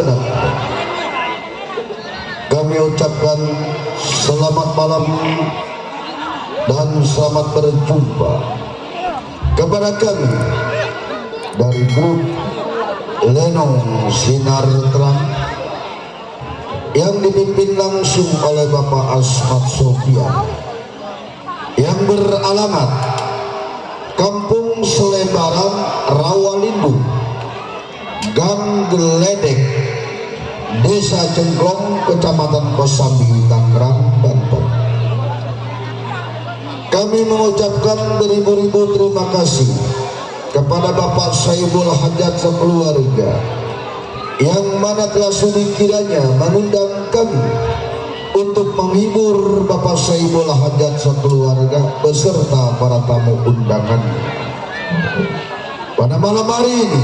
genap. Kami ucapkan selamat malam dan selamat berjumpa kepada kami dari grup Lenong Sinar Terang yang dipimpin langsung oleh Bapak Asmat Sofian, yang beralamat Kampung Selebaran, Rawalindu, Gang Geledek, Desa Cengklong, Kecamatan Kosambi, Tangerang, Banten. Kami mengucapkan beribu-ribu terima kasih kepada Bapak Saibul Hajat sekeluarga, yang mana telah sudi kiranya mengundang kami untuk menghibur Bapak Saibul Hajat sekeluarga beserta para tamu undangan. Pada malam hari ini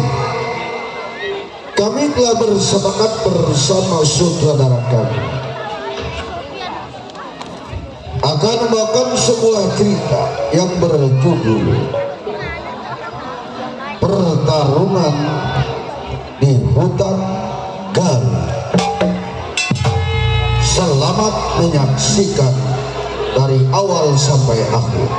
kami telah bersepakat bersama sutradara kami akan membawakan sebuah cerita yang berjudul Pertarungan di Hutan Garut. Selamat menyaksikan dari awal sampai akhir.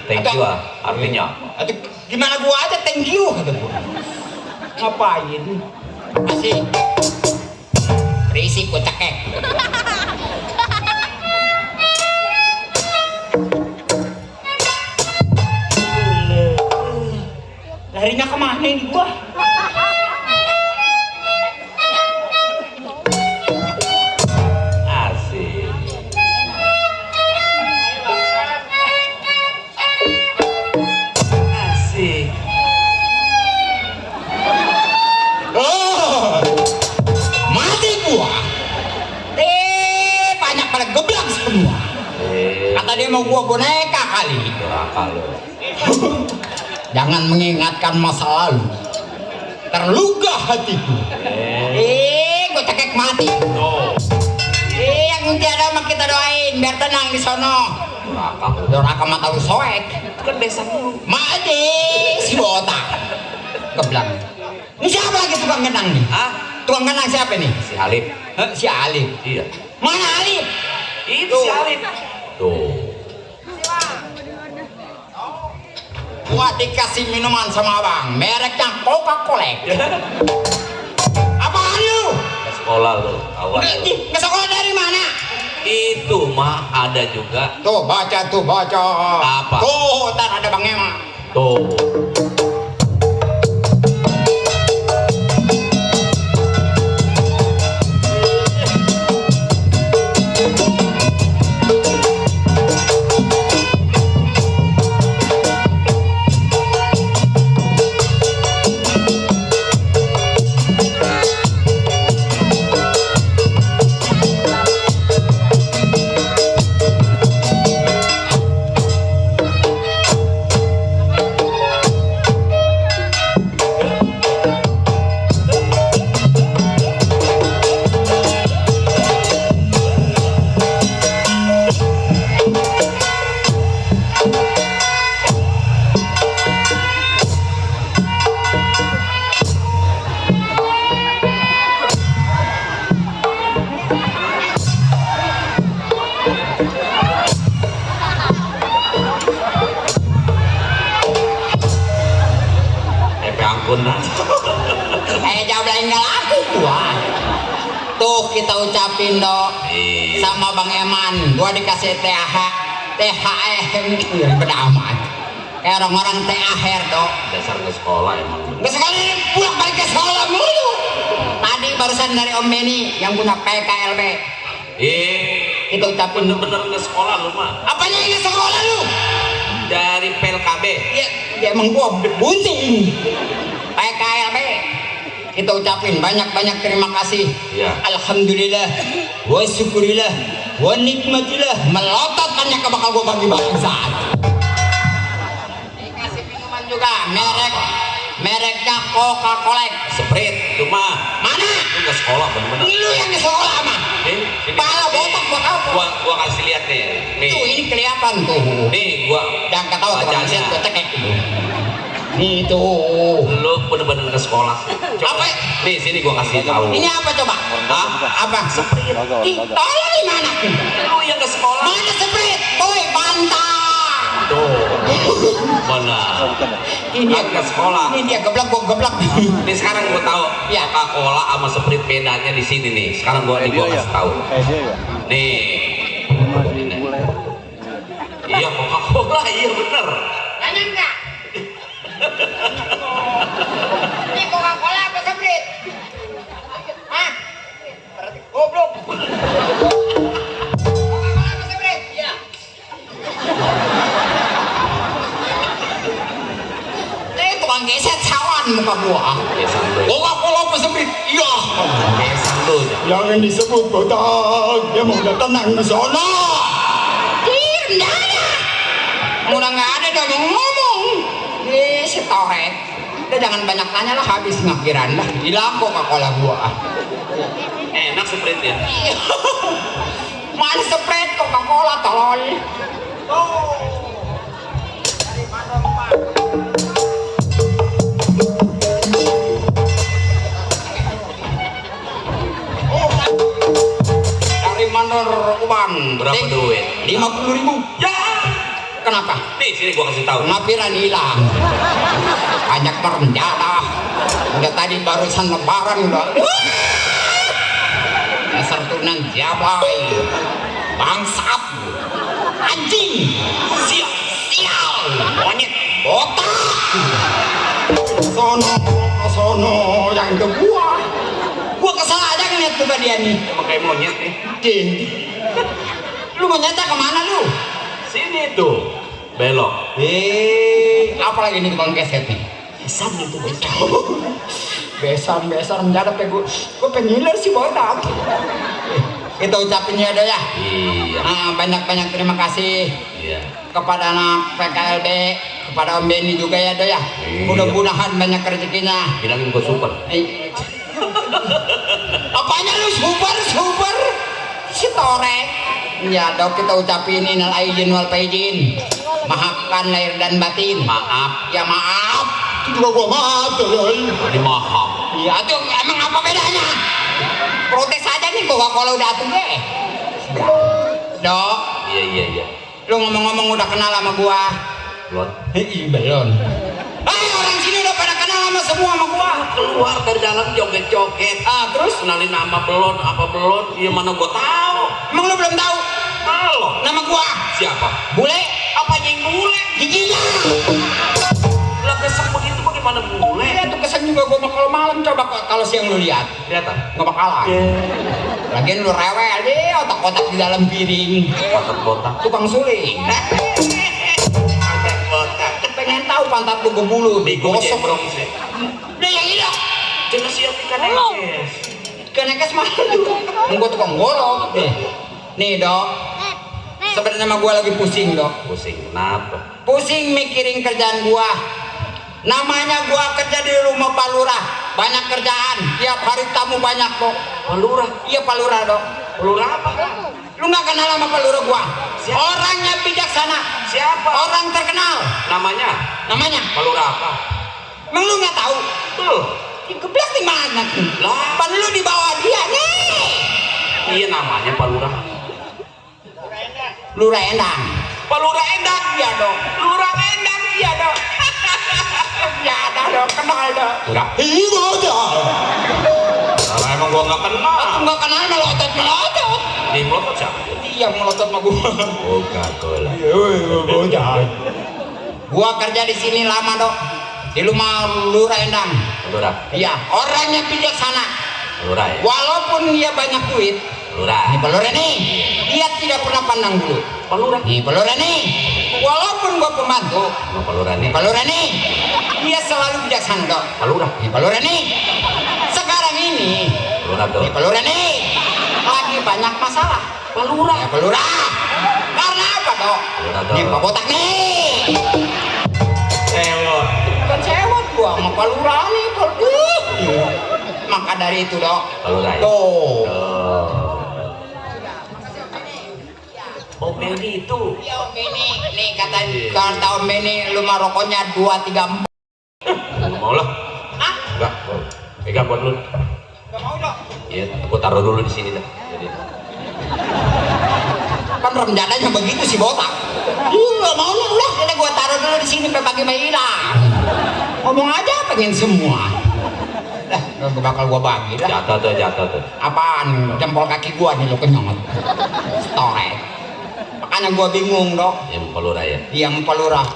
Thank you artinya apa? Gimana gua aja thank you kata gua. Ngapain? Asik. Risik gua cekek. Larinya kemana ini gua? Dia mau gua boneka kali. Jangan mengingatkan masa lalu, terluka hatiku. Gua cekek mati. Yang nanti ada mah kita doain biar tenang di sono. kamu. Doraka mata lu soek. Kan desa dulu. Made si botak. Kebelang. Ini siapa lagi tukang genang nih? Hah? Tukang genang siapa nih? Si Alif. Hah, si Alif. Iya. Mana Alif? Itu si Alif. Tuh. Gua dikasih minuman sama abang, mereknya Coca-Cola. Apaan lu? Ke sekolah lu. Awal. Ke sekolah dari mana? Itu mah ada juga. Tuh baca. Apa? Tuh, ntar ada Bang Emak. Tuh. Ampun dah. Jawab lain gak laku gua. Tuh kita ucapin dong sama Bang Eman, gua dikasih THM beramat. Kayak orang-orang THR dong. Dasar ke sekolah emang. Gak sekali pulang balik ke sekolah mulu. Tadi barusan dari Om Beni yang guna PKLB. Kita ucapin bener-bener ke sekolah lu mah. apanya ini sekolah lu? Dari PLKB. Ya emang gua bunting. PKLB. Kita ucapin banyak-banyak terima kasih. Iya. Alhamdulillah wa syukurillah wa nikmatillah, melotot banyak ke bakal gua bagi bangsa. Dikasih minuman juga mereknya Coca-Cola. Sprite cuma Mana? lu ke sekolah bener-bener. Lu yang di sekolah mah. Sini. Pala botak buat apa? Gua kasih lihat nih. Tuh ini kelihatan tuh. Nih gua Jangan ketawa tuh bacanya. gua cekek. Nih tuh. Lu bener-bener ke sekolah. Coba. Apa? Nih sini gua kasih tahu. Ini apa coba? Hah? Apa? Sprite. Tolong di mana? Lu yang ke sekolah. Mana Sprite? Boy, bantah. Tuh. Mana? Ini Kan ke sekolah. Ini dia geblak, gua geblak. Nih sekarang gua tahu Ya. Coca-Cola sama Sprite bedanya di sini nih. Sekarang gua kasih tahu. Nih. Iya Coca-Cola, iya bener. Tanya enggak? Ini Coca-Cola apa Sprite? Hah? Berarti goblok. Coca-Cola apa Sprite? Iya. Ini tukang geset cawan muka gua. Besan lu. Coca-Cola apa Sprite? Iya. Besan lu. Jangan disebut botak, dia mau udah tenang di sana. Diam, nggak ada. Udah nggak ada, dia mau ngomong. Si Toret, udah jangan banyak tanya lah, habis ngakhiran lah. Hilang Coca-Cola gua. Enak Sprite ya. Mana Sprite, Coca-Cola, tolol. Dari Mandor Uban. Berapa duit? 50.000. Ya. Kenapa? Nih sini gua kasih tahu. Ngapiran hilang. Banyak berencana. Udah tadi barusan lebaran udah. Dasar turunan jabai. Bangsat. Anjing. Sial. Monyet. Botak. Sono yang ke gua. Gua kesal aja ngeliat tuh dia nih. Emang kayak monyet nih. Din. Lu mau nyata kemana lu? Sini tuh. Belok. Apa lagi nih tukang keset nih? Besan itu besan. Besar mendadak ya gue pengiler sih botak. Kita ucapin ya ya. Iya. Banyak terima kasih Iya. kepada anak PKLB, kepada Om Beni juga ya ya. Iya. Mudah-mudahan banyak rezekinya. Bilangin gua super. Apanya lu super si Torek Ya dok, kita ucapin innal aidin wal faizin. Maafkan lahir dan batin. Maaf. Ya maaf. Itu juga gua maaf tuh. Ini maaf. Ya tuh emang apa bedanya? Protes aja nih gua kalau udah tuh deh. Dok, Iya. lu ngomong-ngomong udah kenal sama gua? Belum. Iya belum. Orang sini udah pada kenal sama semua sama gua. Keluar dari dalam joget-joget. Terus Kenalin nama belon, apa belon? Iya mana gua tahu. emang lu belum tahu Belum. nama gua? Siapa? Bule? Apa yang bule? Giginya. Lah kesek begitu bagaimana bule? Iya tuh kesan juga gua kalau malam coba kalau siang lu lihat. Kelihatan. Nggak bakalan. Lagian lu rewel deh, otak-otak di dalam piring. Botak-botak. Tukang suling. Botak. Pengen tahu pantat lu berbulu, Digosok digosok. bro sih. Udah yang ini dong. Jangan siap ikan ekes. Kenekes mah. Gua tukang golok. Nih dok. Sebenarnya mah gua lagi pusing dok. Pusing. Kenapa? Pusing mikirin kerjaan gua. Namanya gua kerja di rumah Pak Lurah. Banyak kerjaan. Tiap hari tamu banyak dok. Pak Lurah. Iya Pak Lurah dok. Pak Lurah apa? Lu nggak kenal sama Pak Lurah gua? Siapa? Orangnya bijaksana. Siapa? Orang terkenal. Namanya? Namanya? Pak Lurah apa? Emang lu nggak tahu? Tuh. Kebelas di mana? Lah. Pan lu di bawah dia nih. Iya namanya Pak Lurah. Lurah Endang. Pak Lurah Endang. Iya dok. Lurah Endang. Iya dok. Ya ada dok. Kenal dok. Enggak. Iya bocah. Kalau emang gua nggak kenal. Aku nggak kenal melotot. Di melotot siapa? Iya melotot sama gua. Oh kagak lah. Iya bocah. Gua kerja di sini lama dok. Di rumah Lurah Endang. Lurah. Iya. Orangnya bijaksana. Lurah ya. Walaupun dia banyak duit. Lurah. Nih Pak Lurah nih. Dia tidak pernah pandang bulu. Pak Lurah. Nih Pak Lurah nih. Walaupun gua pembantu. Pak Lurah nih. Pak Lurah nih. Dia selalu bijaksana dok. Pak Lurah. Nih Pak Lurah nih. Sekarang ini. Pak Lurah tuh. Nih Pak Lurah nih. Lagi banyak masalah. Pak Lurah. Ya Pak Lurah. Karena apa dok? Lurah dok. Nih Pak Botak nih. Sewot. Bukan sewot gua sama Pak Lurah nih. Pak Lurah. Maka dari itu dok. Pak Lurah ya. Tuh. Oh Benny itu. Ya Om Beni. Nih kata Om Beni lu mah rokoknya 2, 3, 4. Nggak mau lah. Hah? Enggak. Pegang buat lu. Gak mau dok. Iya. Aku taruh dulu di sini dah. Jadi. Kan remjadanya begitu si botak. Iya mau lah. Ini gua taruh dulu di sini pagi Mei hilang. Ngomong aja pengen semua. Dah, gua bakal gua bagi dah. Jatuh tuh. Apaan? Jempol kaki gua nih lo kenyot. Storet. Makanya gua bingung dok. Ya Pak Lurah ya. Iya Pak Lurah.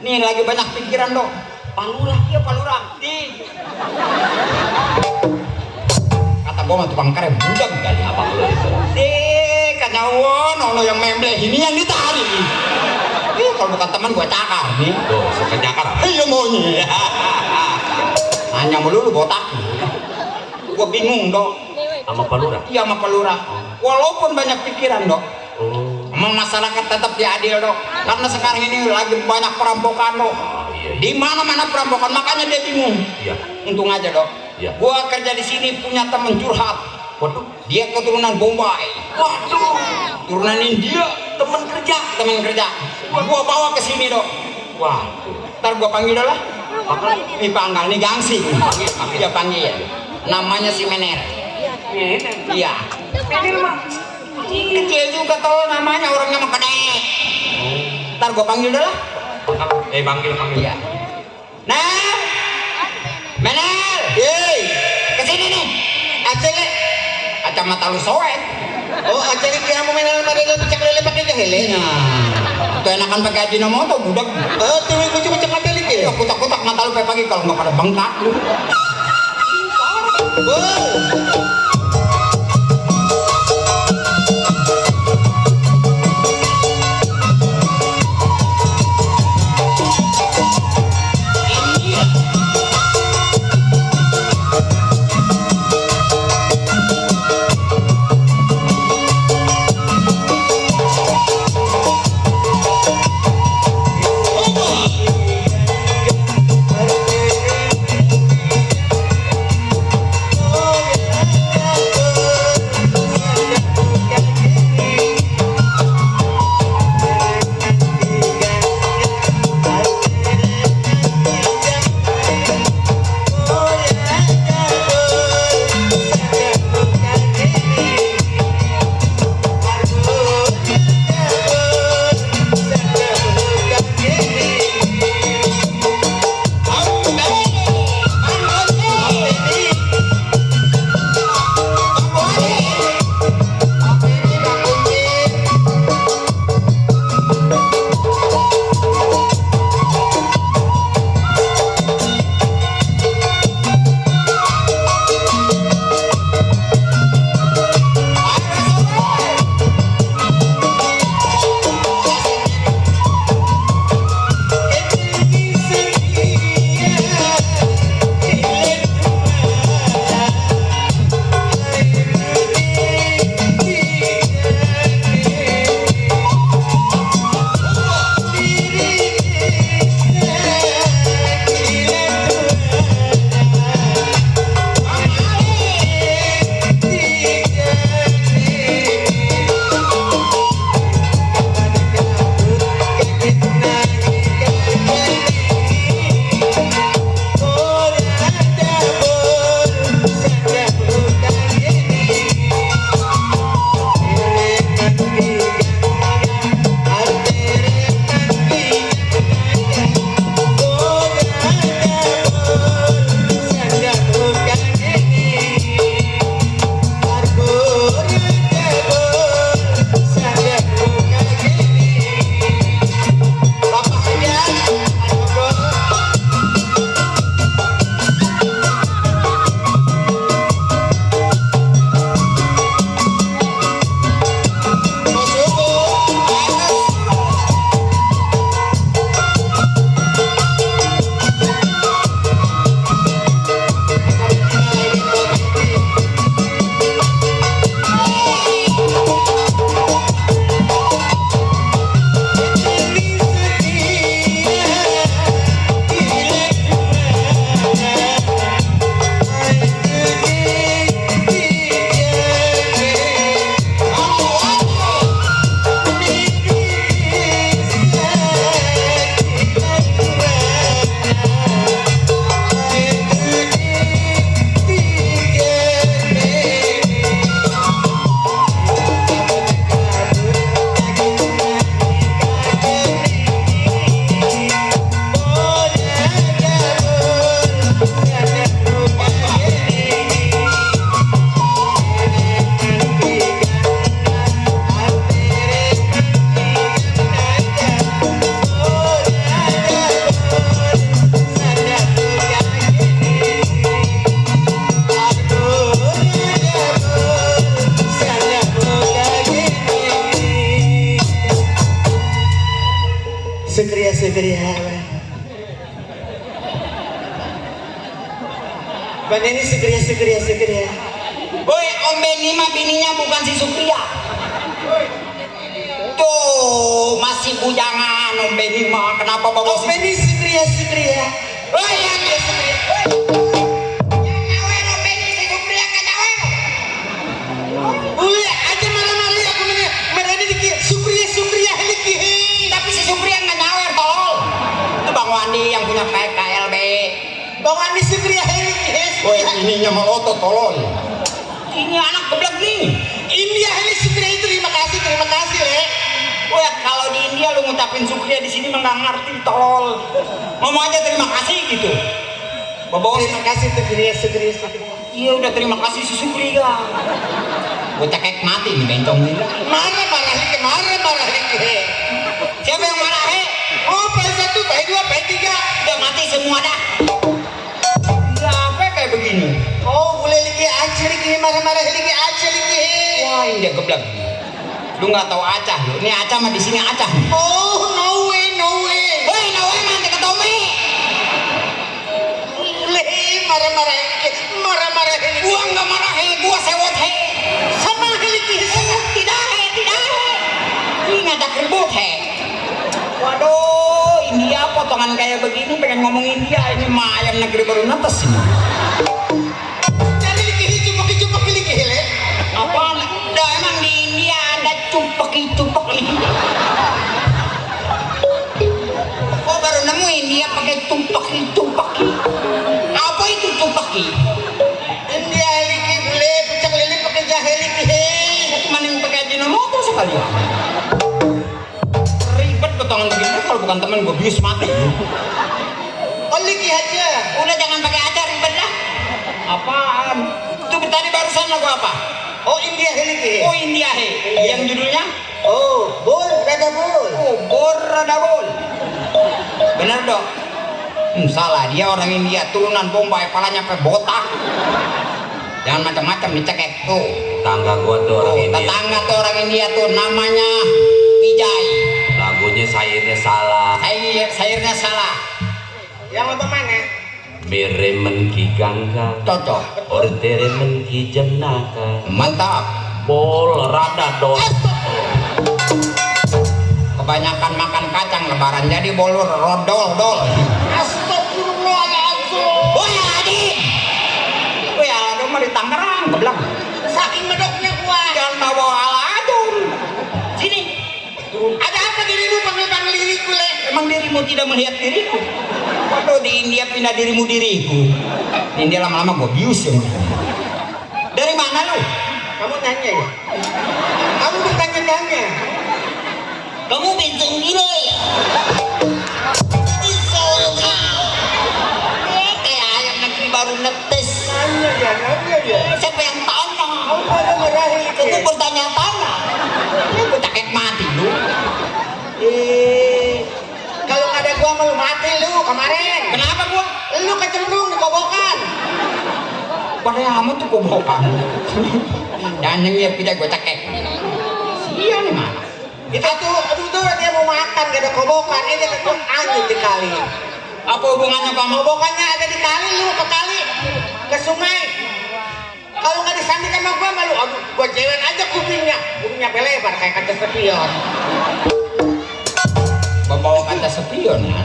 Nih lagi banyak pikiran dok. Pak Lurah. Iya Pak Lurah. Nih. Kata gua mah tukang karet budak kali. Apa lu itu? Katanya ono yang membleh ini yang ditarik. Kalau bukan teman gua cakar nih. Tuh, suka nyakar. Iya maunya. Hanya melulu botak. Gua bingung dok. Sama Pak Lurah. Iya sama Pak Lurah. Walaupun banyak pikiran dok. Oh. Emang masyarakat tetap diadil dok. Karena sekarang ini lagi banyak perampokan dok. Iya. Di mana-mana perampokan, makanya dia bingung. Iya. Untung aja dok. Iya. Gua kerja di sini punya teman curhat. Waduh. Dia keturunan Bombay. Waduh. Turunan India. Teman kerja. Teman kerja. Gua bawa ke sini dok. Waduh. Ntar gua panggil dah lah. Apa? Ini panggal, ini gangsi. Panggil. Dia panggil. Namanya si Mener. Ini. Iya. Ini mah. Kecil juga tol namanya, orangnya mah gede. Ntar gua panggil dah lah. Panggil. Iya. Nah, Mener. Yeay. Kesini nih. Acele. Kacamata lu soek. Oh acari kira mau mainan pada lu cek lele pakai gehele. Nah, itu enakan pakai Ajinomoto budak. Oh tuh gue cuma cek mata lagi. Ya kutak-kutak mata lu kayak pagi kalau nggak pada bengkak lu. Wow. Mana ini Sukriya. Woi, Om Benny mah bininya bukan si Sukriya. Tuh, masih bujangan Om Benny mah. Kenapa bawa Om Benny Sukriya. Oh iya, dia Sukriya. Yang nyawer Om Benny si Sukriya kan nyawer. Uli aja marah-marah aku mereka dikit Sukriya lagi. Tapi si Sukriya nggak nyawer, tolol. Itu Bang Wandi yang punya PKLB. Bang Andi Sukriya lagi. Woi, ininya melotot, tolol. Ini anak geblek nih. India ini Sukriya itu terima kasih Le. Wah, kalau di India lu ngucapin Sukriya di sini mah nggak ngerti, tolol. Ngomong aja terima kasih gitu. Bawa Terima kasih Sukriya. iya udah terima kasih si Sukriya. Gue cekek mati nih bencong ini. Marah-marah lagi. Siapa yang marah he? Oh, baik 1, baik 2, baik 3. Udah mati semua dah. Apa kayak begini? Oh, boleh lagi aja lagi marah-marah lagi aja lagi. Wah, ini dia geblek. Lu nggak tahu Acah lu. Ini Acah mah di sini Acah. Oh, no way. Woi, nawe mah teh ketome. Le, marah-marah lagi. Gua nggak marah he, gua sewot he. Sama lagi. Tidak he. Ini ngajak ribut he. Waduh, India potongan kayak begini pengen ngomong India, ini mah ayam negeri baru netes ini. Jadi lagi cupek Le. Apa? Dah emang di India ada cupeki. Oh, baru nemu India pakai cupeki. Apa itu cupeki? India lagi boleh pucak lele pakai jahe lagi. Cuman yang pakai Ajinomoto sekali ya. Ribet potongan begini, kalau bukan teman gue bius mati. Oh, lagi aja. Udah jangan pakai acar ribet lah. Apaan? Itu tadi barusan lagu apa? Oh, India lagi. Oh, India he. Yang judulnya? Oh, rada bol. Oh, Boradabol. Bener dong. Salah, dia orang India turunan Bombay, palanya sampai botak. Jangan macam-macam dicekek tuh. Tangga gua tuh orang India. Tetangga tuh orang India tuh namanya Vijay. Lagunya sairnya salah. Sairnya salah. Yang apa mana? Meremen ki gangga. Cocok. Orderemen ki jemnaka. Mantap. Bol rada dol. Kebanyakan makan kacang lebaran jadi bolur rodol. Astagfirullahaladzim. Woi Adi. Woi Aladum mah di Tangerang, geblak. Saking medoknya gua. Jangan bawa Aladum. Sini. Ada apa dirimu panggil diriku Le? Emang dirimu tidak melihat diriku? Waduh, di India pindah dirimu diriku. Di India lama-lama gue bius ya. Dari mana lu? Kamu nanya ya? Kamu bertanya-tanya. Kamu bintang gila ya? Kayak ayam negeri baru netes. Nanya ya. Siapa yang tanya? Kamu pada merahi. Kamu bertanya-tanya. Gue cakek mati lu. Kalau nggak ada gua malu mati lu kemarin. Kenapa gua? Lu kecemplung di kobokan. Padahal kamu tuh gobokan. Jangan nyengir tidak gue cekek. Sial nih mana? Itu tuh dia mau makan gak ada kobokan. Ini dia ketemu angin di kali. Apa hubungannya kamu? Kobokannya ada di kali, lu ke kali, ke sungai. Kalau nggak disanding sama gua malu, aduh, gua cewek aja kupingnya lebar kayak kaca spion. Bawa kaca spion ya?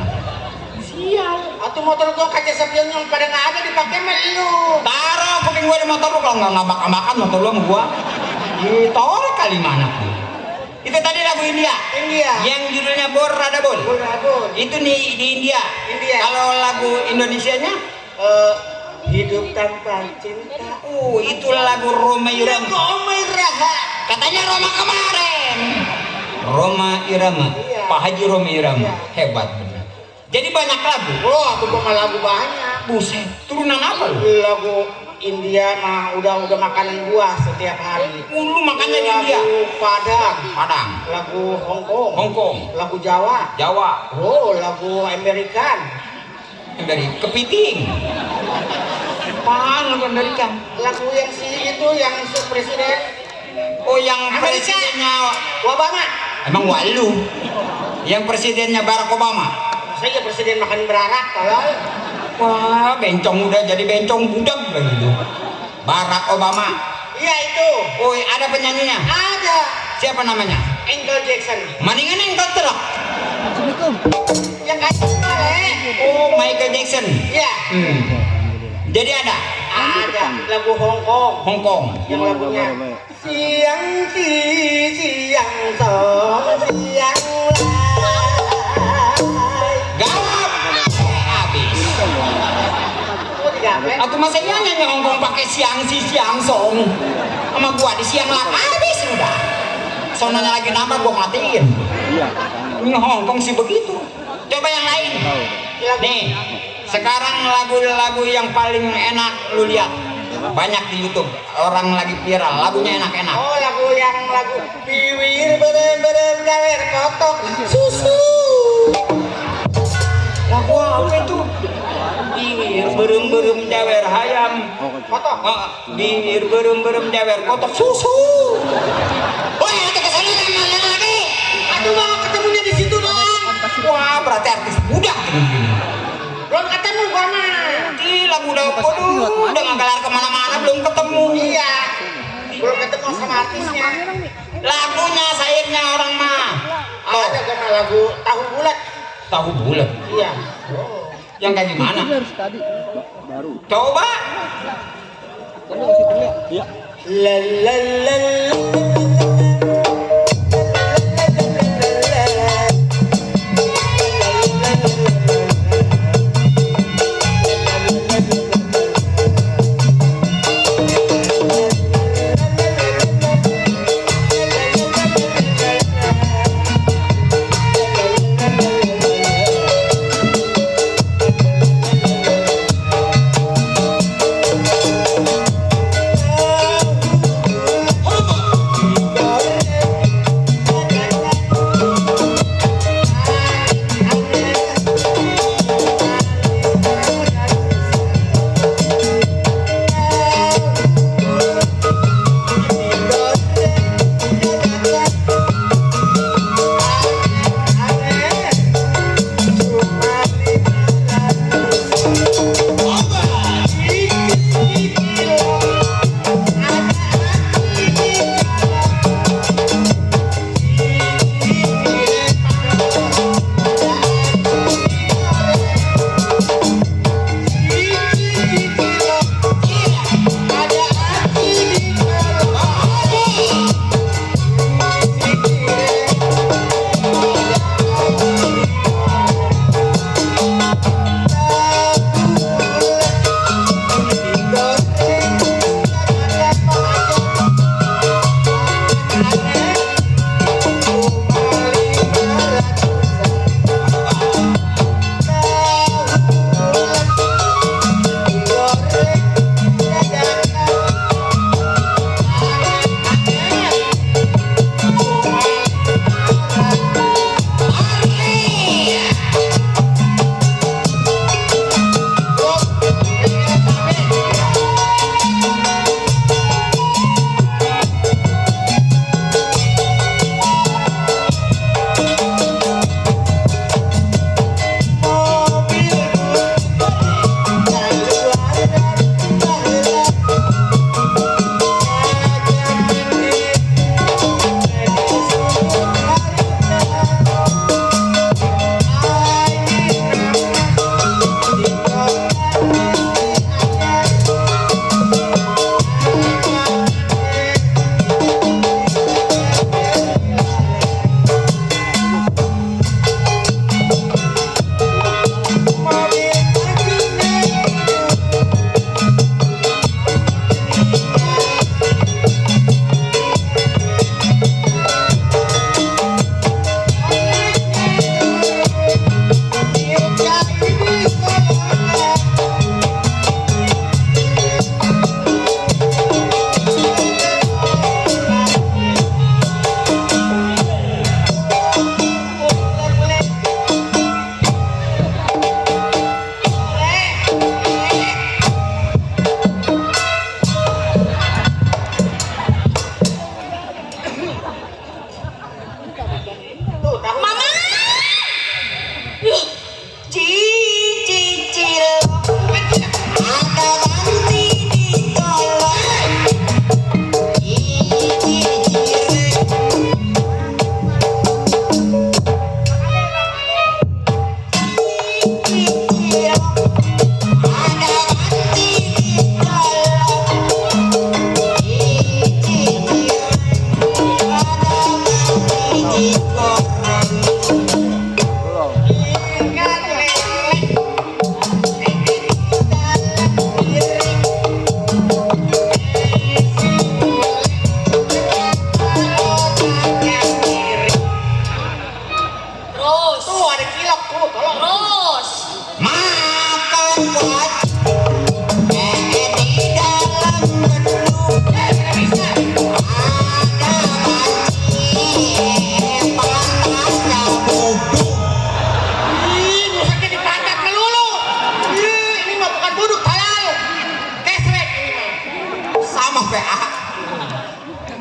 Sial. Atau motor gua kaca spion yang pada nggak ada dipakai sama lu. Taruh kuping gua di motor lu, kalau nggak ngabak-ngabakan motor lu sama gua. Ditaruh kali mana? Itu tadi lagu India. Yang judulnya Boradabol. Itu di India. Kalau lagu Indonesianya? Hidup tanpa cinta. Itu lagu Roma Irama. Katanya Roma kemarin. Roma Irama. Iya. Pak Haji Roma Irama. Iya. Hebat benar. Jadi banyak lagu. Wah, aku bukan lagu banyak. Buset. Turunan apa lu? Lagu India mah udah makanan gua setiap hari. Lu makannya di India. Lagu Padang. lagu Hongkong, lagu Jawa, oh lagu Amerikan, dari kepiting. Apaan lagu Amerika? lagu yang itu yang presiden. Oh, yang Amerika. presidennya Obama. emang walu. Yang presidennya Barack Obama. Saya presiden makan berarak, tolong. Wah, bencong udah jadi bencong budak begitu. Barack Obama. Iya itu. Oh, ada penyanyinya. Ada. Siapa namanya? Michael Jackson. Mendingan yang terterak. Yang kayak kemarin. Oh, Michael Jackson. Iya. Jadi ada lagu Hong Kong. Hong Kong. Yang lagunya siang si siang so siang lai. Gawat. Habis. Oh, digaplek. Aku masih nyanyi Hong Kong pakai siang si siang song. Sama gua di siang lak habis udah. Sonanya lagi nambah gua matiin. Ini Hong Kong sih begitu. Coba yang lain. Nih, sekarang lagu-lagu yang paling enak lu lihat. Banyak di YouTube, orang lagi viral, lagunya enak-enak. Oh, lagu piwir berem gawer kotok susu. Lagu apa itu? Bir berem jawer hayam. Kotok. Bir berem jawer kotok susu. Wah, itu kesana mana lagi? Aduh, mau ketemunya di situ doang. Wah, berarti artis budak. Belum ketemu gua mah. Gila, udah ngegelar kemana-mana belum ketemu. Iya. Belum ketemu sama artisnya. Lagunya, sairnya orang mah. Ada gua mah lagu tahu bulat. Tahu bulat. Iya. Yang kayak gimana? Baru. Coba. La la la la. Oh,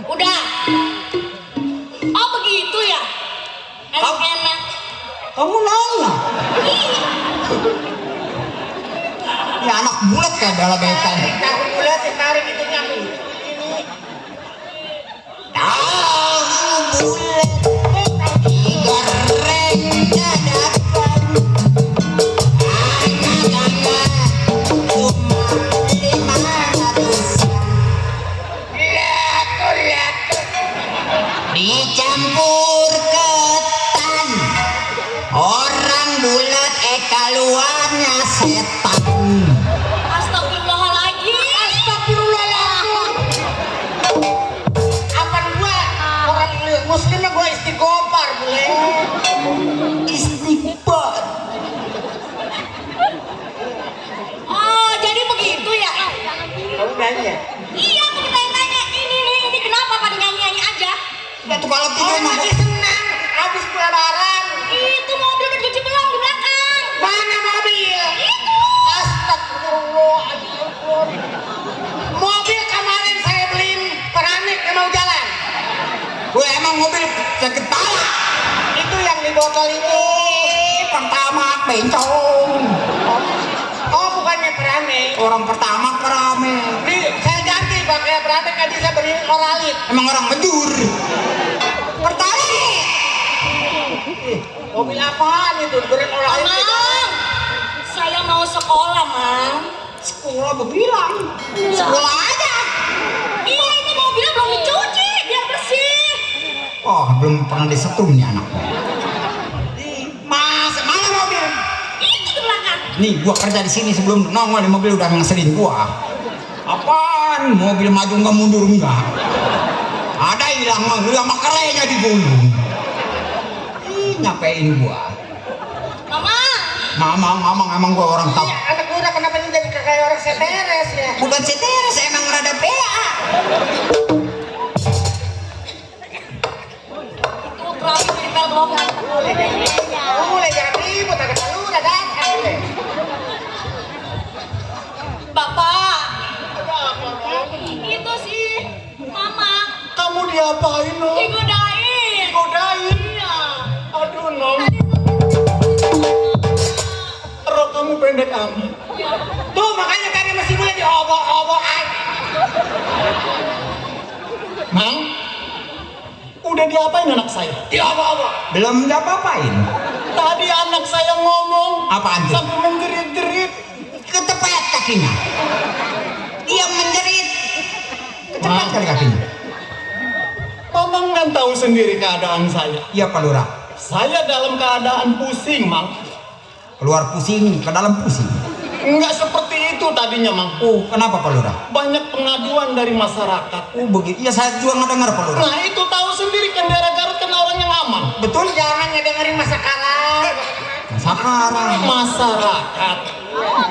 Udah. Oh begitu ya. Enak-enak. Kamu nanya? Ya anak bulat kayak dalam bekan. Tahu bulat ditarik itu nyamuk. Tahu bulat digoreng dadakan. Harganya cuma 500. Lihat. Dicampur ketan. Orang bulat keluarnya setan. Astagfirullahaladzim. Apaan gua orang muslimnya gua istighfar boleh. Istighfar. Oh jadi begitu ya. Kamu nanya? Iya aku nanya ini kenapa pada nyanyi aja? Ya tuh kalau tidur lagi senang habis lebaran. Itu mobil bercuci belum di belakang. Mana mobil? Itu. Astagfirullahaladzim. Mobil kemarin saya beliin Peranik yang mau jalan. Gue emang mobil sakit pala. Itu yang di botol itu. Pertama bencong. Oh bukannya Peranik. Orang pertama Peranik. Nih saya ganti pakai Peranik tadi saya beliin Oralit. Emang orang menjur. Pertarik. Mobil apaan itu? Beliin Oralit. Mang, saya mau sekolah, Mang. Sekolah berbilang. Sekolah aja. Iya, ini mobilnya belum dicuci, biar bersih. Oh, belum pernah disetrum nih anak. Mas, mana mobil? Itu di belakang. Nih, gua kerja di sini sebelum nongol di mobil udah ngeselin gua. Apaan? Mobil maju nggak mundur nggak? Ada hilang makerenya digulung. Ih, nyapain gua. Mamang emang gua orang tahu. Iya, anak gua udah kenapa ini jadi kayak orang seteres ya? Bukan seteres, emang rada PA. Itu kerawit di pel blokan. Mulai jangan ribut, ada lu udah datang. Bapak, itu sih Mama. Kamu diapain lo? Digodain. Godain? Iya. Aduh nom, rok kamu pendek amat. Tuh makanya tadi masih mulai diobok-obok aja. Mang, udah diapain anak saya? Diobok-obok. Belum apa-apain. Tadi anak saya ngomong Apaan tuh? sampai menjerit-jerit. Ketepet kakinya. Dia menjerit. Ketepet kali kakinya. Mamang kan tahu sendiri keadaan saya. Iya Pak Lurah. Saya dalam keadaan pusing, Mang. Keluar pusing, ke dalam pusing. Enggak seperti itu tadinya, Mang. Oh, kenapa Pak Lurah? Banyak pengaduan dari masyarakat. Oh begitu. Ya saya juga ngedengar Pak Lurah. Nah itu tahu sendiri kan daerah Garut kan orang yang aman. Betul? Jangan ngedengerin masa kalah. Sekarang. Masyarakat.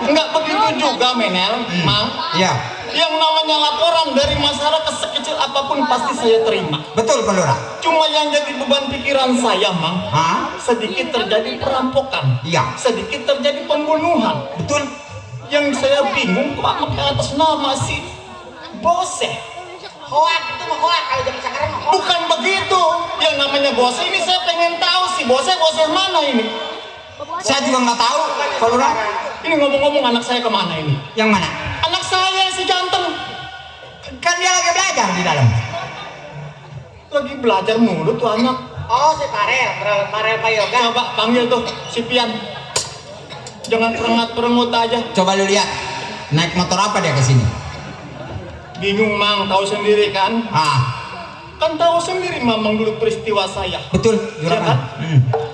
Enggak begitu juga, Menel, Mang. Iya. Yang namanya laporan dari masyarakat sekecil apapun pasti saya terima. Betul Pak Lurah. Cuma yang jadi beban pikiran saya, Mang, Hah? sedikit terjadi perampokan, Iya. sedikit terjadi pembunuhan. Betul. Yang saya bingung kok pakai atas nama si Bose. Hoak itu mah hoak kalau zaman sekarang mah hoak. Bukan begitu. Yang namanya Bose ini saya pengen tahu si Bose mana ini? Saya juga nggak tahu Pak Lurah. Ini ngomong-ngomong anak saya kemana ini? Yang mana? Anak saya si jantan Kan dia lagi belajar di dalam. lagi belajar mulu tuh anak. Oh si Farel Pak Yoga. Coba panggil tuh si Pian. Jangan perengut-perengut aja. Coba lu lihat. Naik motor apa dia ke sini? Bingung, Mang, tahu sendiri kan? Ah, Kan tahu sendiri Mamang dulu peristiwa saya. betul. Ya kan? Juragan.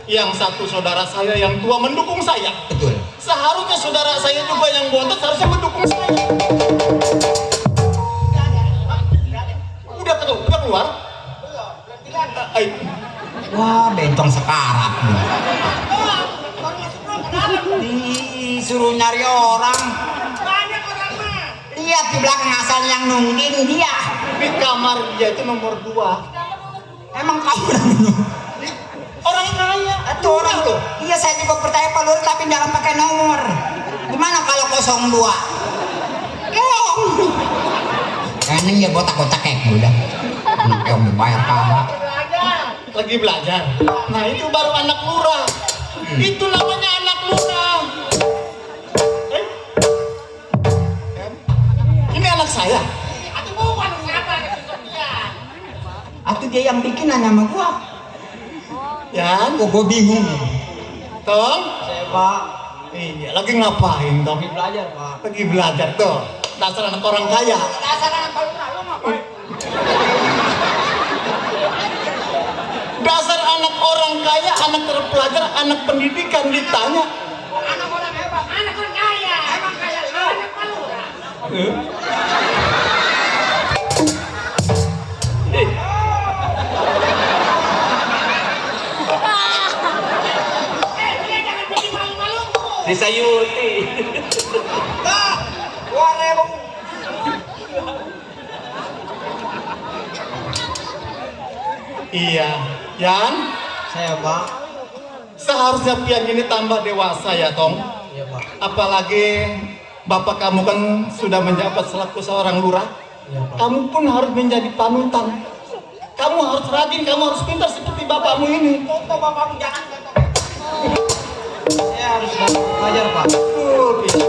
Yang satu saudara saya yang tua mendukung saya. Betul. Seharusnya saudara saya juga yang bontot harusnya mendukung saya. Udah keluar? Ayo. Wah, bentong sekarat. Disuruh nyari orang. Banyak orang mah. Lihat di belakang asal yang nungging dia. Di kamar dia itu nomor 2. Emang kamu Orang kaya. itu orang tuh. Iya saya juga percaya Pak Lurah tapi jangan pakai nomor. Gimana kalau 02? Keong. Neng ya botak-botak kayak udah. Yang dibayar kagak. Lagi belajar. Nah itu baru anak lurah. Itu namanya anak lurah. Ini anak saya. Atau dia yang bikin nanya sama gua. Ya, Kok gua bingung. Tong. Saya Pak. Iya, lagi ngapain Tong? Lagi belajar Pak. Lagi belajar tuh. Dasar anak orang kaya. Dasar anak lurah lu ngapain? Dasar anak orang kaya, anak terpelajar, anak pendidikan ditanya. Anak orang hebat, anak orang kaya. Emang kaya lu, anak palura. Dia jangan bikin malu-malu. Disayuti. Gua rebung. Iya, Yan. Saya Pak. Seharusnya Pian ini tambah dewasa ya, Tong. Iya Pak. Apalagi bapak kamu kan sudah menjabat selaku seorang lurah. Iya Pak. Kamu pun harus menjadi panutan. Kamu harus rajin, kamu harus pintar seperti bapakmu ini. Kok bapakmu jangan kata. Saya harus belajar Pak. Pian.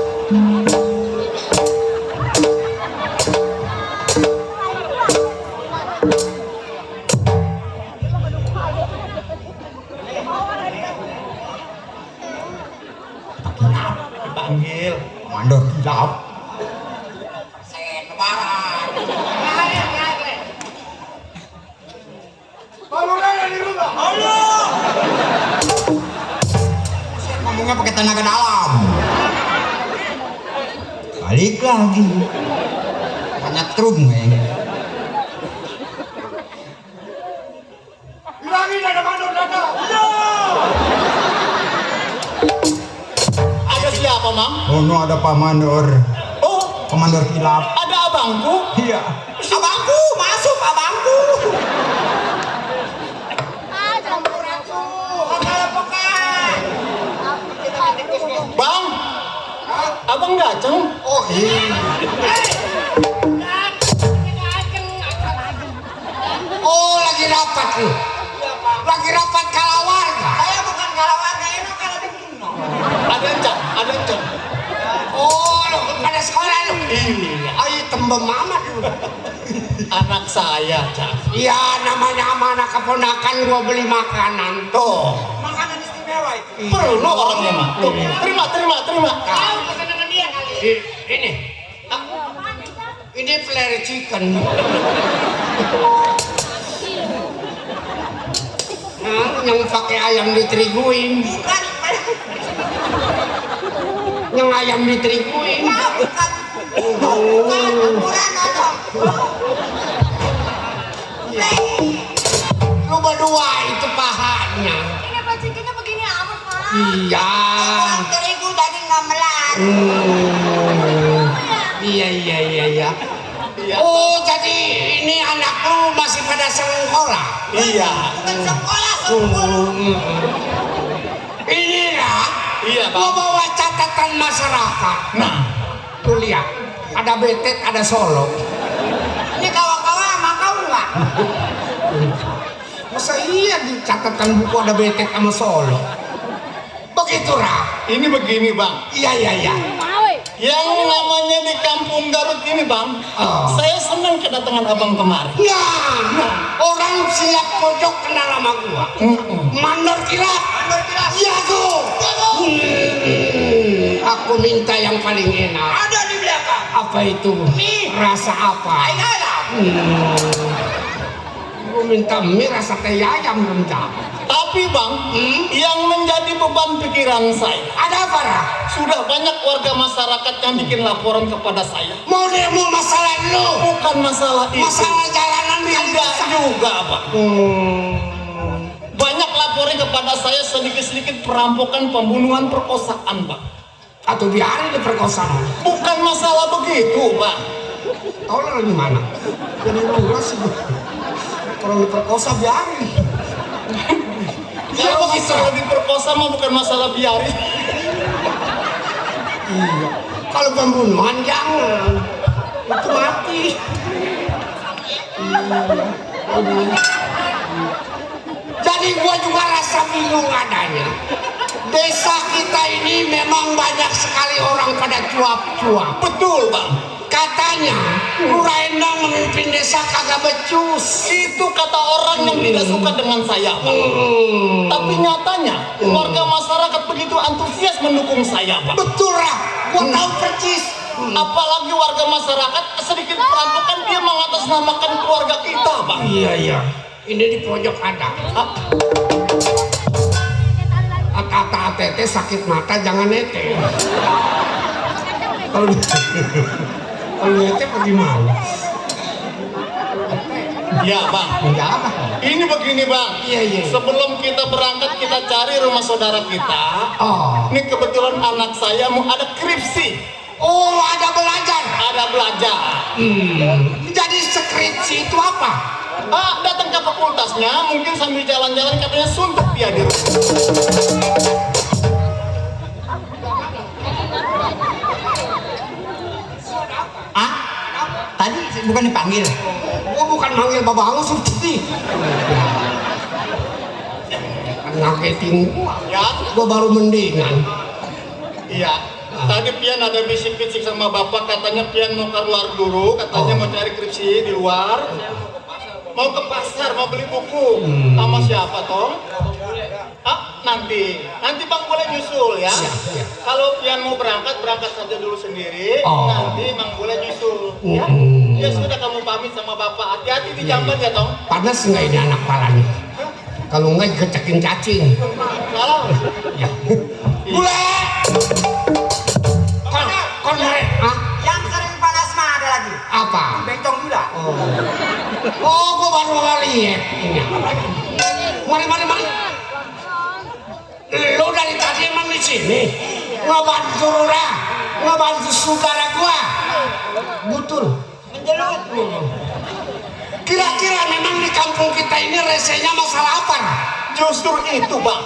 Dipanggil. Mandor jawab. Saya lebaran. Ngomongnya pakai tenaga dalam. Balik lagi. Banyak trum kayaknya. Ada siapa, Mam? Oh, no, ada Pak Mandor. Oh, Komandor Kilap. ada abangku. Iya. Abangku, masuk abangku. Bang, abang datang. Oh iya. Oh lagi rapat lu. Lagi rapat kalawarga. Saya bukan kalawarga, enak kalau dibunuh. Ada encang, ada encang. Oh lu pada sekolah lu. Iya, Ayo tembem amat lu. anak saya, Cak. Iya namanya sama anak keponakan gua beli makanan. Tuh, Makanan istimewa itu. perlu orangnya, Mak. Tuh, terima, terima, terima. Tahu pesanan dia kali. Ini. Ini flare chicken. Yang pakai ayam diteriguin. Bukan. Yang ayam diteriguin. Bukan. Bukan. Lu berdua itu pahanya. Ini pacikannya begini amat, Pak. Iya. Terigu tadi nggak melar. Iya. Oh jadi ini anak lu masih pada sekolah? Iya. Sekolah. Ini lah. Iya, Bang. Gua bawa catatan masyarakat. Nah, Tuh lihat, ada betet, ada solo. Ini kawan-kawan sama kau nggak? Masa iya di catatan buku ada betet sama solo? Begitu Ra. ini begini, Bang. Iya. Yang namanya di Kampung Garut ini, Bang. Oh. Saya senang kedatangan abang kemari. Nah, orang siap pojok kenal sama gua. Mandor kilap. Iya tuh. Aku minta yang paling enak. Ada di belakang. Apa itu? Mie. Rasa apa? Ayam. Gua minta mie rasa teh ayam rendang. Tapi, Bang, yang menjadi beban pikiran saya, Ada apa Ra? sudah banyak warga masyarakat yang bikin laporan kepada saya. Mau demo masalah lu? Bukan masalah itu. Masalah jalanan yang Tidak rusak. juga, Bang. Banyak laporan kepada saya sedikit-sedikit perampokan, pembunuhan, perkosaan, Bang. Atau biarin diperkosa. Bukan masalah begitu, Bang. Tahu lo di mana? Jadi lurah sih. Kalau diperkosa biarin. Kalau masalah diperkosa mah bukan masalah biarin. Kalau pembunuhan jangan. Itu mati. Jadi gua juga rasa bingung adanya. Desa kita ini memang banyak sekali orang pada cuap-cuap. Betul bang. Katanya Lurah Endang memimpin desa kagak becus. Itu kata orang yang tidak suka dengan saya bang. Tapi nyatanya warga masyarakat begitu antusias mendukung saya bang. Betul lah, gua tahu percis. Apalagi warga masyarakat sedikit perampokan dia mengatasnamakan keluarga kita bang. Iya. Ini di pojok ada. Kata ATT sakit mata jangan nete. Kalau nete pergi malu. Ya bang. Ya apa? Ini begini bang. Iya. Sebelum kita berangkat kita cari rumah saudara kita. Oh. Ini kebetulan anak saya mau ada skripsi. Oh, ada belajar. Ada belajar. Jadi skripsi itu apa? Datang ke fakultasnya, mungkin sambil jalan-jalan katanya suntuk dia di rumah. Tadi bukan dipanggil. Gua bukan manggil Bapak Angus seperti. Ngagetin gua. Ya, Gua baru mendingan. iya. Tadi Pian ada bisik-bisik sama bapak, katanya Pian mau keluar dulu, katanya mau cari skripsi di luar. Mau ke pasar, mau beli buku. Sama siapa, Tom? Nanti Bang boleh nyusul ya. Kalau Pian mau berangkat saja dulu sendiri. Nanti Bang boleh nyusul. Ya. Ya sudah, kamu pamit sama bapak. Hati-hati di jamban ya, Tom. Panas nggak ini anak palanya? Kalau nggak gecekin cacing. Kalau Ya. Bule. Kon Yang sering panas mah ada lagi. apa? Bencong gula. Oh, gua baru lihat ini. Mari. Lu dari tadi emang di sini ngebantu Lurah, ngebantu saudara gua. Betul. Menjelut. Kira-kira memang di kampung kita ini resenya masalah apa? justru itu bang.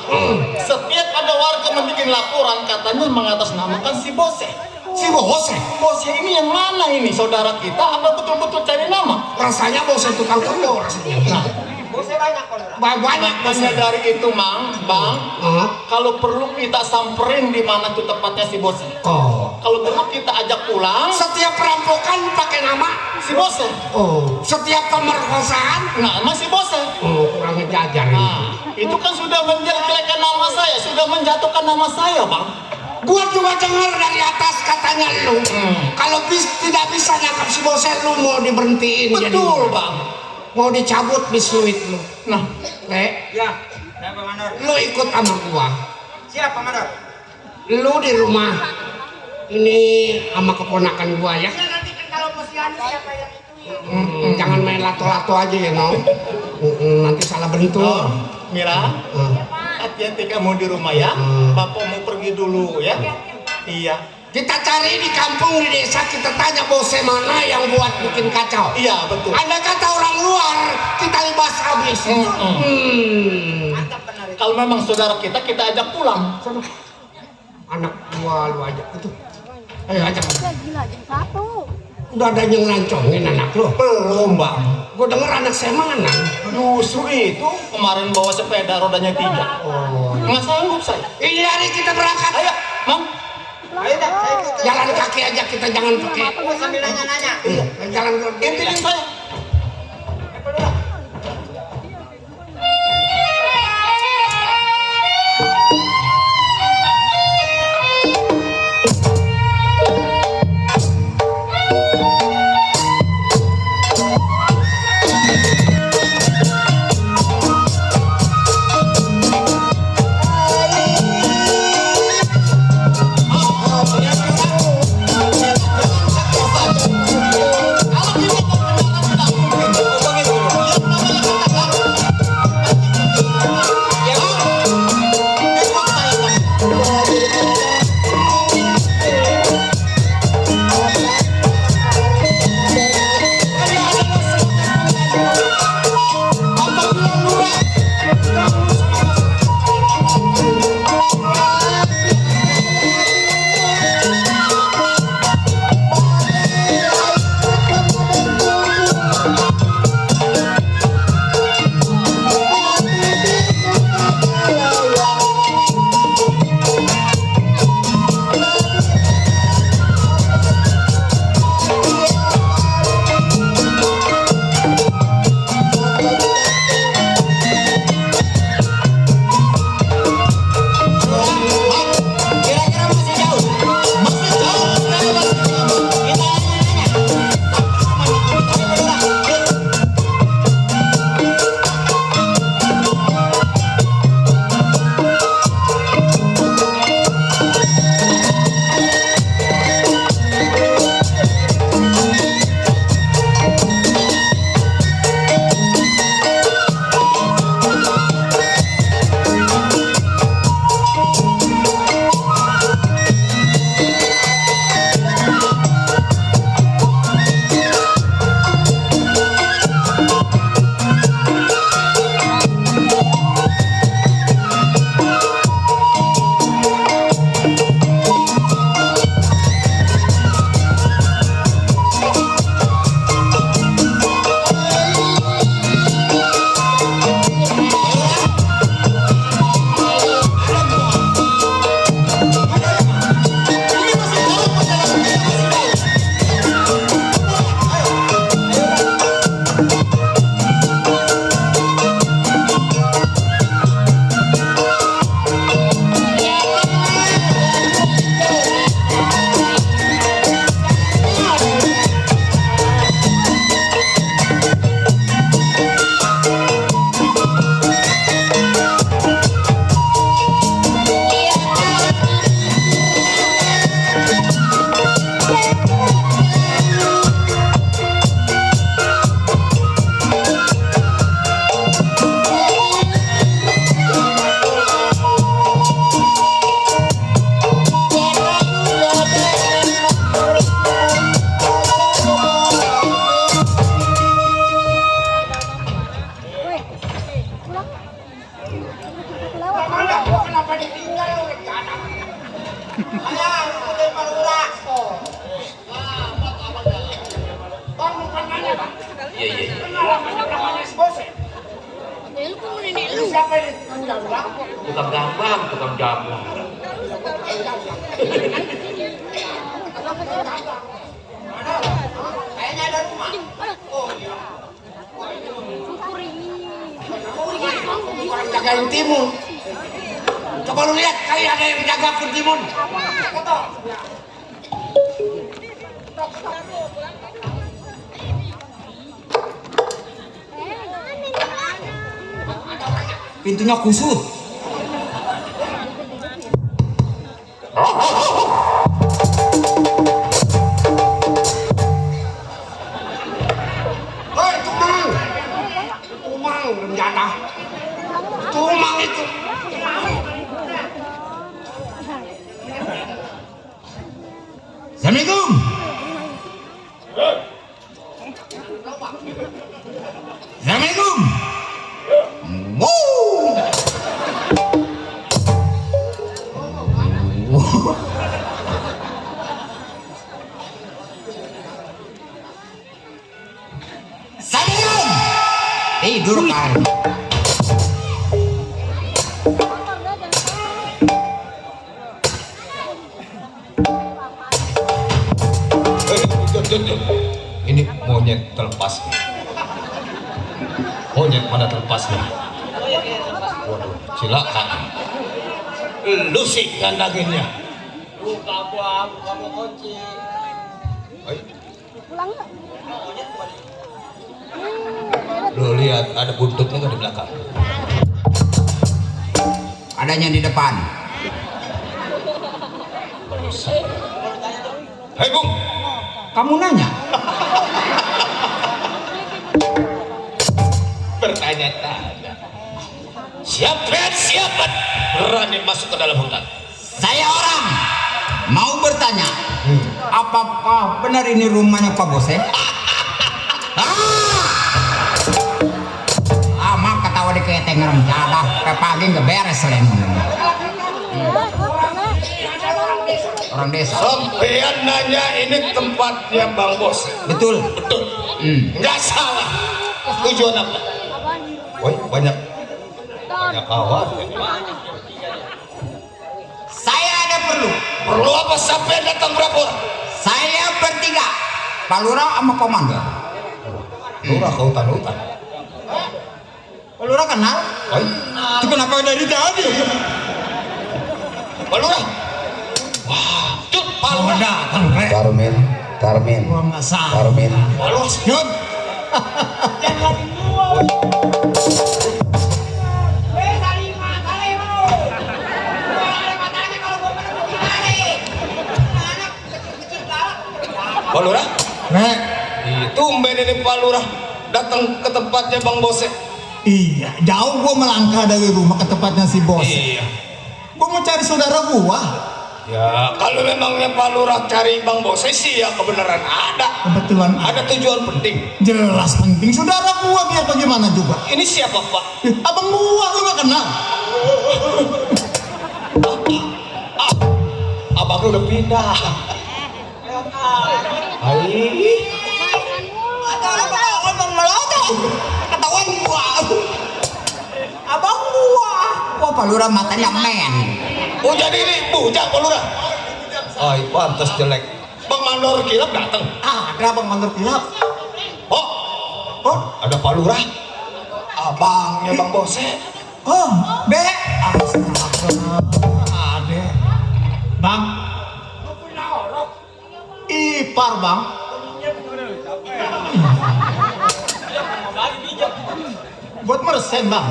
Setiap ada warga membuat laporan katanya mengatasnamakan si Bose. Si Bose? Bose ini yang mana ini? Saudara kita apa betul-betul cari nama? Rasanya Bose tukang kebo rasanya. Nah, Bose banyak kalau banyak Makanya dari itu mang, bang, kalau perlu kita samperin di mana tuh tepatnya si Bose. Oh. Kalau perlu kita ajak pulang Setiap perampokan pakai nama. si Bose. Oh. Setiap pemerkosaan. Nah, masih Bose. Oh, kurang ngejajar ini. Nah, itu kan sudah menjelekkan nama saya, sudah menjatuhkan nama saya, bang. Gua juga dengar dari atas katanya lu. Kalau tidak bisa nangkap si Bose, lu mau diberhentiin. Betul, jadi, bang. mau dicabut biskuit lu. Nah, Ya, siapa Mandor? Lu ikut sama gua. Siapa Mandor? Lu di rumah ini sama keponakan gua ya. Ya nanti kan kalau posyandu siapa yang itu? Jangan main lato-lato aja ya, no. Nanti salah bentuk. oh, Mira, hati-hati kamu di rumah ya. Bapak mau pergi dulu ya. Iya. Kita cari di kampung, di desa, kita tanya Bose mana yang buat bikin kacau. Iya, betul. Ada kata orang luar, kita libas habis. Mantap benar itu. Kalau memang saudara kita ajak pulang. Anak gua lu ajak itu. Ayo ajak. Gila, jadi satu. Udah ada yang lancongin anak lu. Belum, bang. Gua denger anak saya mana. Justru itu kemarin bawa sepeda rodanya 3. Oh. Nggak sanggup saya. Ini hari kita berangkat. Ayo, bang. Ayo dah, saya ikut. Jalan kaki aja, kita jangan pakai. Gua sambil nanya-nanya. Iya, jalan Intilin saya. Kalau kita berkenalan siapa ini? Tukang jambang. Tukang gambang, tukang jambang. Kayaknya ada rumah. Oh iya. Orang jagain timun. Coba lu lihat kali ada yang jaga timun. Pintunya kusut. Hei, tumang. Tumang rencana. Tumang itu. Assalamualaikum. Assalamualaikum. Assalamualaikum. Tidur kan. Ini monyet terlepas. Monyet mana terlepasnya? Waduh, silakan. Lu sih gandaginnya. Kamu kunci. Lu lihat ada buntutnya kan di belakang. Adanya di depan. Hei Bung, Kamu nanya? bertanya-tanya. Siapa berani masuk ke dalam hutan? Saya orang mau bertanya. Apakah benar ini rumahnya Pak Bos? Maaf ketawa di keteng rencana. Kayak pagi nggak beres lemon. Orang desa. Sampean nanya ini tempatnya Bang Bos. Betul. Betul. Nggak salah. Tujuan apa? Woi, banyak kawan. Saya ada perlu. Perlu apa sampai datang berapa orang? Saya bertiga. Pak Lurah sama Komandan. Lurah ke hutan-hutan. Pak Lurah kenal? Woi, Itu kenapa dari tadi? Pak Lurah. Wah, Cuk, Pak Lurah. Datang, Rek. Karmin Gua nggak salah. Karmin Pak Lurah. Yud. Pak Lurah. Rek. Tumben ini Pak Lurah datang ke tempatnya Bang Bose. Iya, jauh gua melangkah dari rumah ke tempatnya si bos. Iya. Gua mau cari saudara gua. Ya, kalau memangnya Pak Lurah cari Bang Bose sih ya kebenaran ada. Kebetulan Ada tujuan penting. jelas penting saudara gua biar bagaimana juga. Ini siapa Pak? Abang gua lu gak kenal. Abang lu udah pindah. Hai. Abang melotot. Ketahuan gua. Abang gua. Wah, Pak Lurah matanya men. Oh jadi ini bujang Pak Lurah. Ay, pantas jelek. Bang Mandor Kilap datang. Ada Bang Mandor Kilap. Oh, ada Pak Lurah. Abangnya Bang Bose. Oh, Be. Astaga. Ada. Bang. Ipar, Bang. Buat meresen, Bang.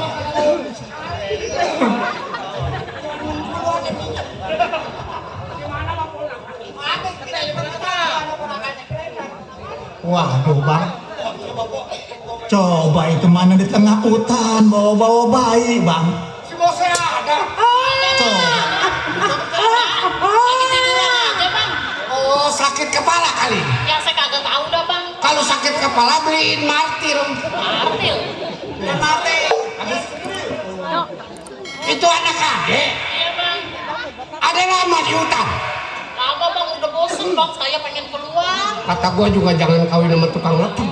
Waduh, Bang. Coba itu mana di tengah hutan bawa-bawa bayi, Bang. Si bosnya ada. Coba. Oh, sakit kepala kali. Yang saya kagak tahu dah bang. Kalau sakit kepala beliin martil. Martil. Ya, martil. Itu anak adek. Iya bang. Ada lama di hutan. Lama bang udah bosen bang. Saya pengen keluar. Kata gua juga jangan kawin sama tukang ngetut.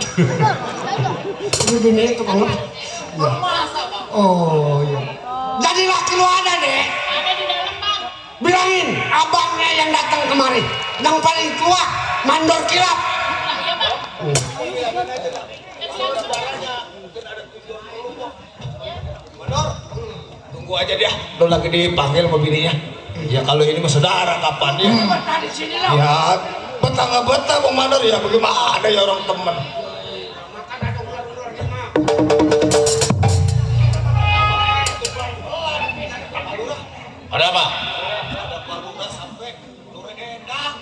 Ini dunia tukang ngetut. Masa bang? Oh iya. laki lu ada deh. Ada di dalam bang. Bilangin abangnya yang datang kemari, yang paling tua, mandor kilap. Iya bang. Tunggu aja dia, lo lagi dipanggil sama bininya. Ya kalau ini mah saudara kapan ya? Tadi sini lo. Ya, betah nggak betah Bang Mandor ya, bagaimana ada ya orang temen. Ada apa? Ada Pak sampai Nure Endah.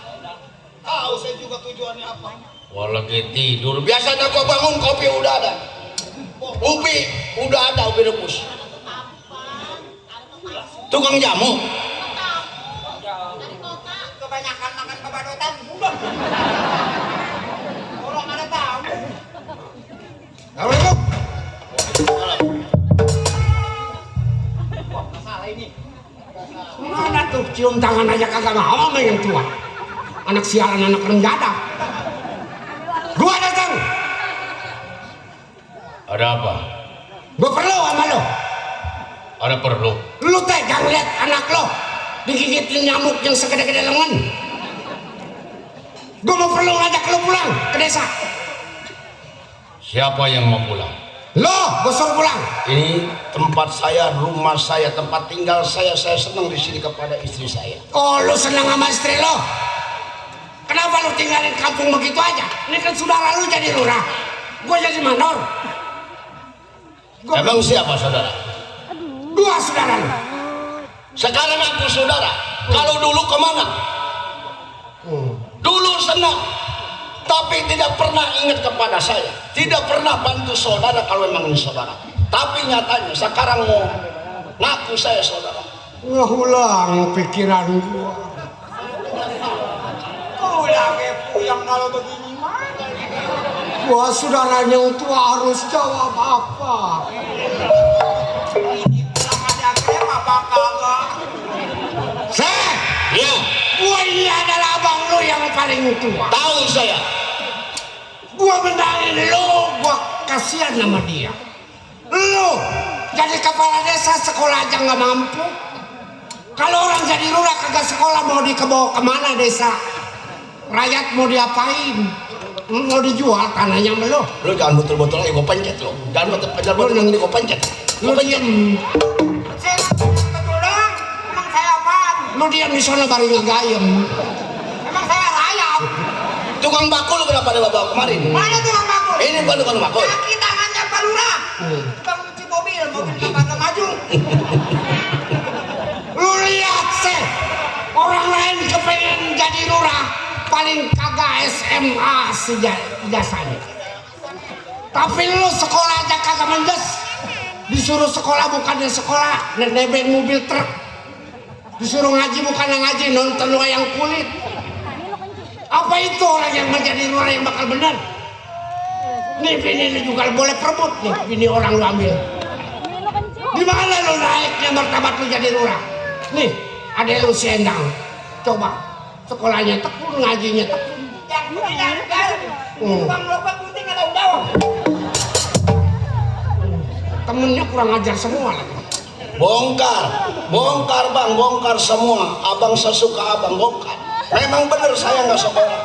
Tahu saya juga tujuannya apa. Wah lagi tidur. Biasanya gua bangun kopi udah ada. Ubi udah ada, ubi rebus. Tukang jamu. Kebanyakan makan kebadotan. Orang ada tamu. Assalamualaikum. Mana tuh cium tangan aja kagak mau sama yang tua. Anak sialan, anak renggada. Gua datang. Ada apa? Gua perlu sama lo. Ada perlu. Lu tegang lihat anak lo digigitin nyamuk yang segede-gede lengan. Gua mau perlu ngajak lo pulang ke desa. Siapa yang mau pulang? Lo, gua suruh pulang. Ini tempat saya, rumah saya, tempat tinggal saya. Saya senang di sini kepada istri saya. Oh, lu senang sama istri lo? Kenapa lu tinggalin kampung begitu aja? Ini kan saudara lu jadi lurah. Gua jadi mandor. Emang siapa saudara? Dua saudara lu. Sekarang aku saudara. Kalau dulu kemana? Dulu senang, tapi tidak pernah ingat kepada saya. Tidak pernah bantu saudara kalau memang ini saudara. Tapi nyatanya sekarang mau ngaku saya saudara. Ngulang pikiran gua. Udah puyang kalau begini mah. Gua saudaranya yang tua harus jawab apa? Ini pulang ada krep apa kagak? Seh! Iya. Gua ini adalah abang lu yang paling tua. Tahu saya. Gua benarin lu, gua kasihan sama dia. Lu jadi kepala desa sekolah aja nggak mampu. Kalau orang jadi lurah kagak sekolah mau dibawa kemana desa? Rakyat mau diapain? Mau dijual tanahnya sama lu? Lu jangan betul-betul lagi gue pencet lo. Jangan betul-betul ini gue pencet. Lu diem. Saya betul dong. Emang saya apaan? Lu diem di sana baru ngegayem. Emang saya rayap. Tukang bakul kenapa dia bawa kemarin? Mana tukang bakul? Ini bukan tukang bakul. Kaki tangannya Pak Lurah. Bang cuci mobil kagak maju. Lu lihat sih, orang lain kepengen jadi lurah, paling kagak SMA sejasanya. Tapi lu sekolah aja kagak mendes. Disuruh sekolah bukannya sekolah, nebeng mobil truk. Disuruh ngaji bukannya ngaji, nonton wayang kulit. Apa itu orang yang menjadi lurah yang bakal benar? Nih bini lu juga boleh perebut nih, bini orang lu ambil. Di mana lu naiknya martabat lu jadi lurah? Nih, ada lu si Endang. Coba sekolahnya tekun, ngajinya tekun. Yang punya Bang Lobak putih nggak tahu jawab. Temennya kurang ajar semua lagi. Bongkar bang, bongkar semua. Abang sesuka abang bongkar. Memang benar saya nggak sekolah.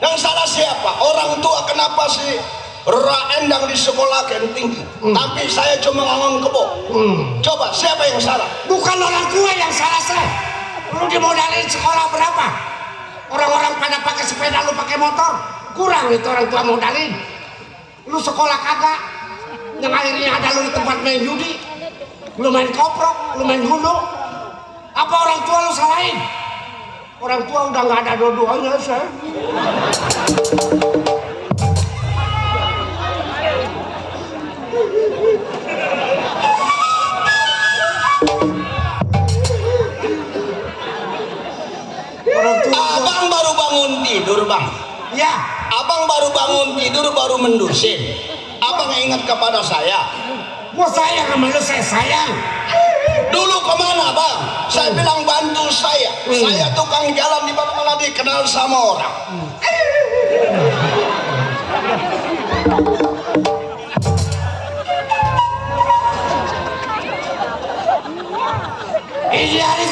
Yang salah siapa? Orang tua kenapa sih? Endang di sekolah kan tinggi, tapi saya cuma ngomong kebo. Coba siapa yang salah? Bukan orang tua yang salah saya. Lu dimodalin sekolah berapa? Orang-orang pada pakai sepeda, lu pakai motor. Kurang itu orang tua modalin. Lu sekolah kagak. Yang akhirnya ada lu di tempat main judi. Lu main koprok, lu main hulu. Apa orang tua lu salahin? Orang tua udah nggak ada dua-duanya saya. Abang baru bangun tidur bang. Ya. Abang baru bangun tidur baru mendusin. Abang ingat kepada saya. Gua sayang sama lu, saya sayang. Dulu kemana bang? Saya bilang bantu saya. Saya tukang jalan di mana dikenal sama orang.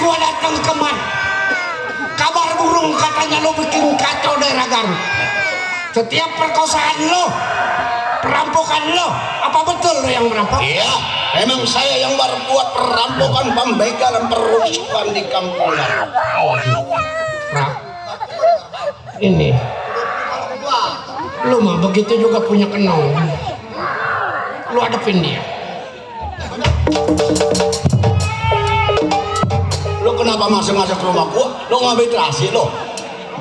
gua datang kemari. Kabar burung katanya lo bikin kacau daerah Garut. Setiap perkosaan lo, perampokan lo, apa betul lo yang merampok? Iya, memang saya yang berbuat perampokan, pembegalan, perusuhan di kampung. Nah, ini lu mah begitu juga punya kenong. Lu hadapin dia. Lu kenapa masuk-masuk ke rumah gua? Lu ngambil terasi lo?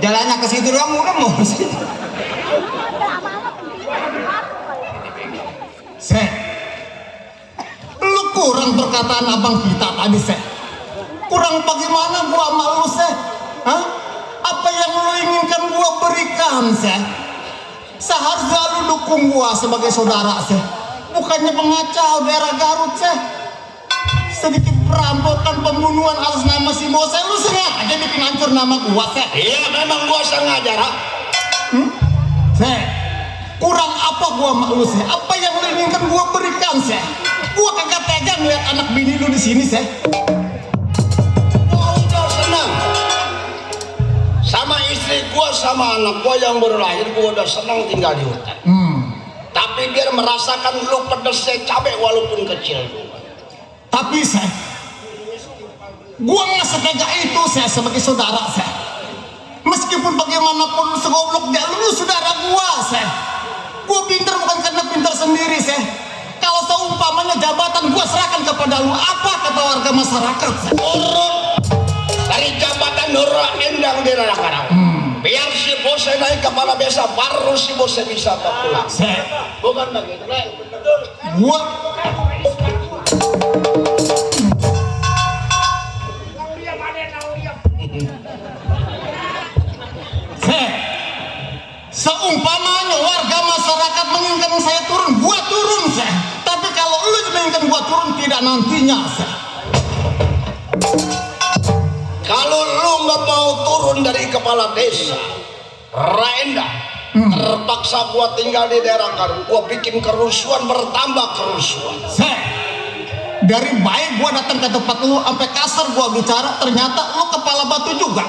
Jalannya ke situ doang udah mau. Seh, lu kurang perkataan abang kita tadi, Seh. Kurang bagaimana gua sama lu, Seh? Hah? Apa yang lu inginkan gua berikan, Seh? Seharusnya lu dukung gua sebagai saudara, Seh. Bukannya pengacau daerah Garut, Seh. Sedikit perampokan, pembunuhan atas nama si bos, lu sengaja bikin hancur nama gua, Seh. Iya, memang gua sengaja, Ra. Seh, kurang apa gua sama lu, Seh? Apa yang lu inginkan gua berikan, Seh? Gua kagak tega ngeliat anak bini lu di sini, Seh. Gua udah senang sama istri gua, sama anak gua yang baru lahir. Gua udah senang tinggal di hutan. Tapi biar merasakan lu pedesnya cabai walaupun kecil gua. Tapi, Seh, gua nggak setega itu, Seh, sebagai saudara, Seh. Meskipun bagaimanapun lu segoblok dia, lu saudara gua, Seh. Gua pintar bukan karena pintar sendiri, Seh. Kalau seumpamanya jabatan gua serahkan kepada lu, apa kata warga masyarakat, Seh? Urut dari jabatan Nurul Endang di Ranakarang. Biar si bosnya naik kepala desa, baru si bosnya bisa pulang. Seh, bukan begitu, Nek. Gua seumpamanya warga masyarakat menginginkan saya turun, gua turun, Seh. Tapi kalau lu menginginkan gua turun, tidak nantinya, Seh. Kalau lu nggak mau turun dari kepala desa Raenda, terpaksa gua tinggal di daerah Garut. Gua bikin kerusuhan, bertambah kerusuhan, Seh. Dari baik gua datang ke tempat lu, sampai kasar gua bicara, ternyata lu kepala batu juga.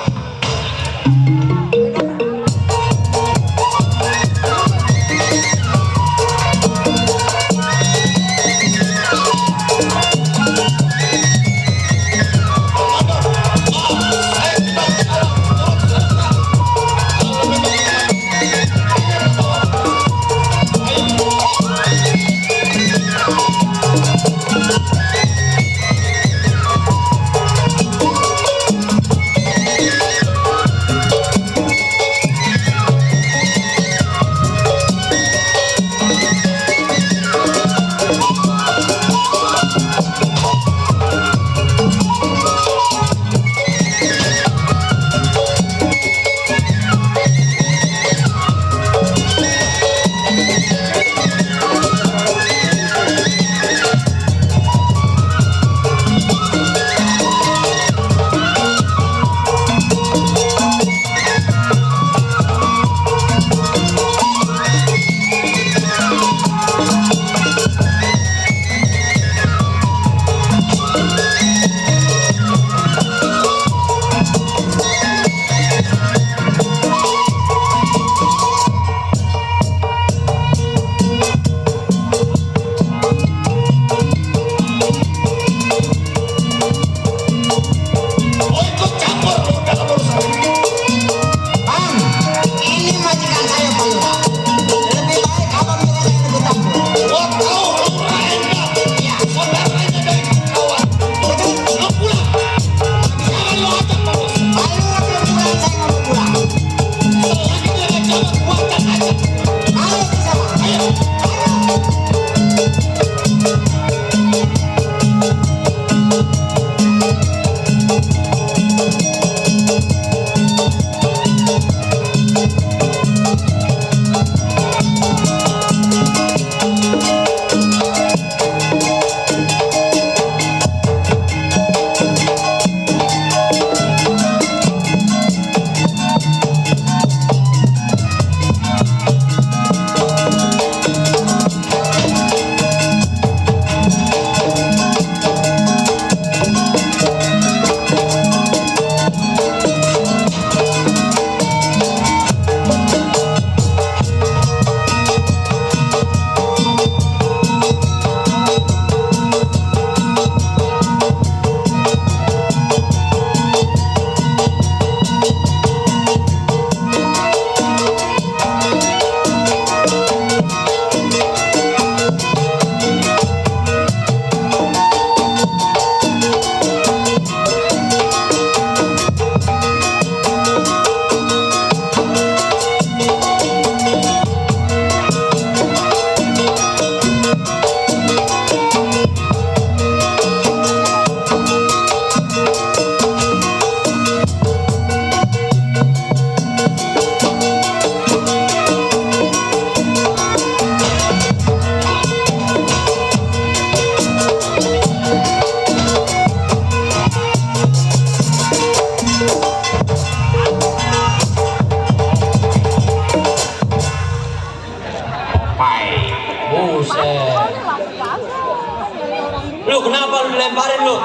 Lu kenapa lu dilemparin lu?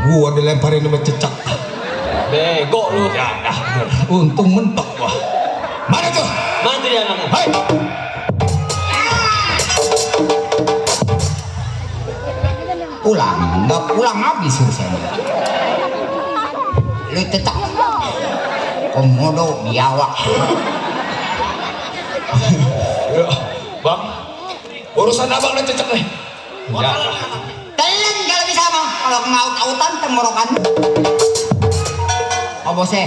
Gua dilemparin sama cecak. Bego lu. Ya, untung mentok gua. Mana tuh? Mana dia anaknya? Hai. Pulang, nggak pulang habis urusan. Lu tetap komodo biawak. Ya, Bang. Urusan abang udah cecek nih. Ya. Telan kalau bisa mah, kalau ngaut-autan tenggorokan. Oh bose,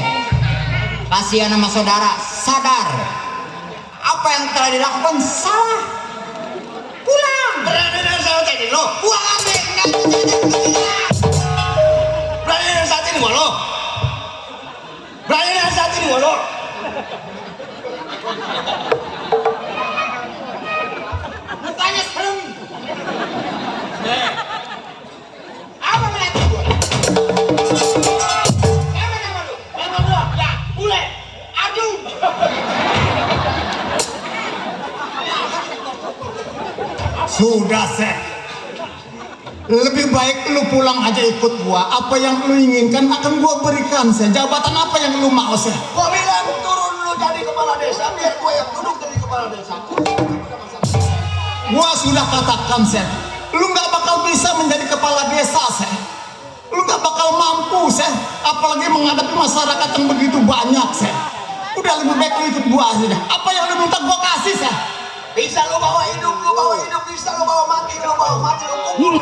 kasihan sama saudara, sadar apa yang telah dilakukan salah. Pulang. Berani dengan saya tadi lo. Pulang ambil. Berani dengan saat ini lo. Berani dengan saat ini lo. Mukanya serem. Apa melatih gua? Nama lu. Ya, bule. Adu. Sudah, Seh. Lebih baik lu pulang aja ikut gua. Apa yang lu inginkan akan gua berikan, Seh. Jabatan apa yang lu mau, Seh? Gua bilang turun lu jadi kepala desa, biar gua yang duduk jadi kepala desa. Gua sudah katakan, Seh. Lu nggak bakal bisa menjadi kepala desa, Seh. Lu nggak bakal mampu, Seh. Apalagi menghadapi masyarakat yang begitu banyak, Seh. Udah lebih baik lu ikut gua aja dah. Apa yang lu minta gua kasih, Seh? Bisa lu bawa hidup, bisa lu bawa mati, lu kubur.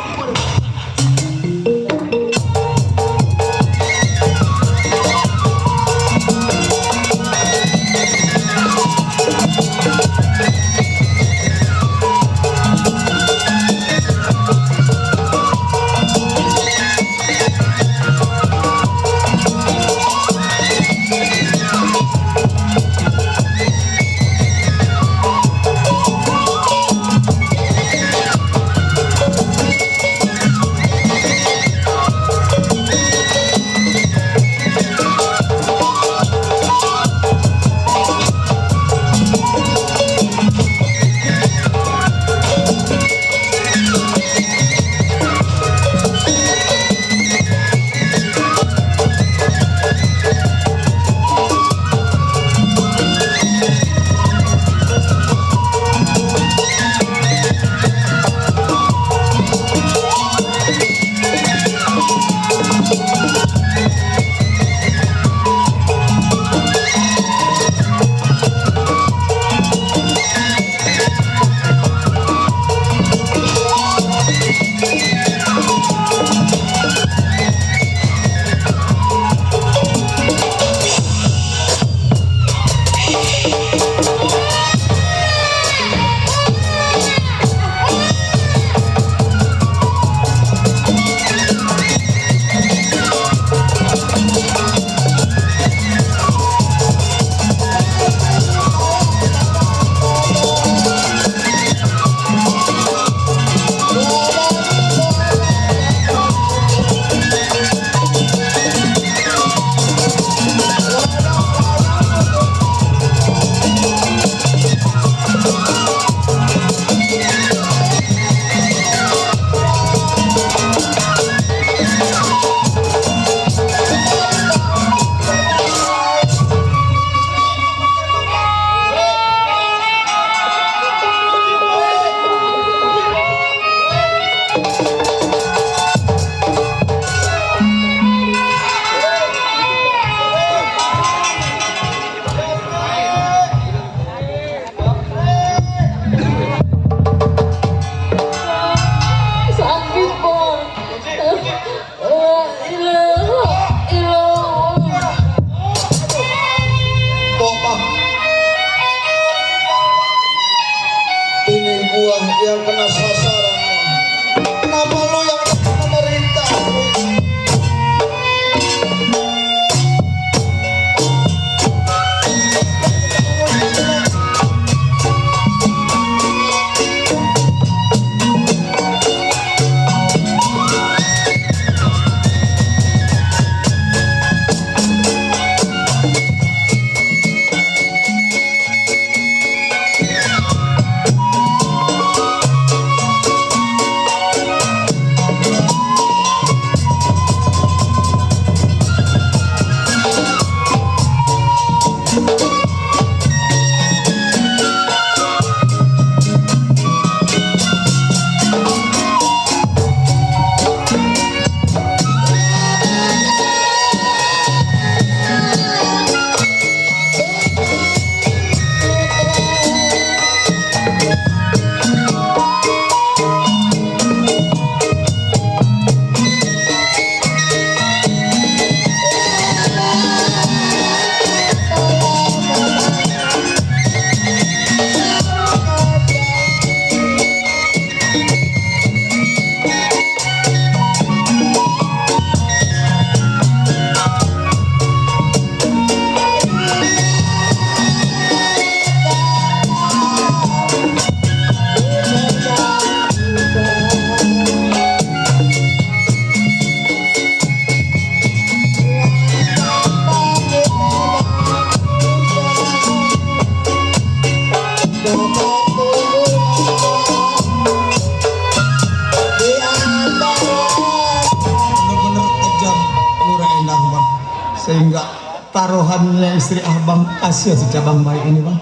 nggak taruhannya istri abang kasihan si cabang bayi ini bang?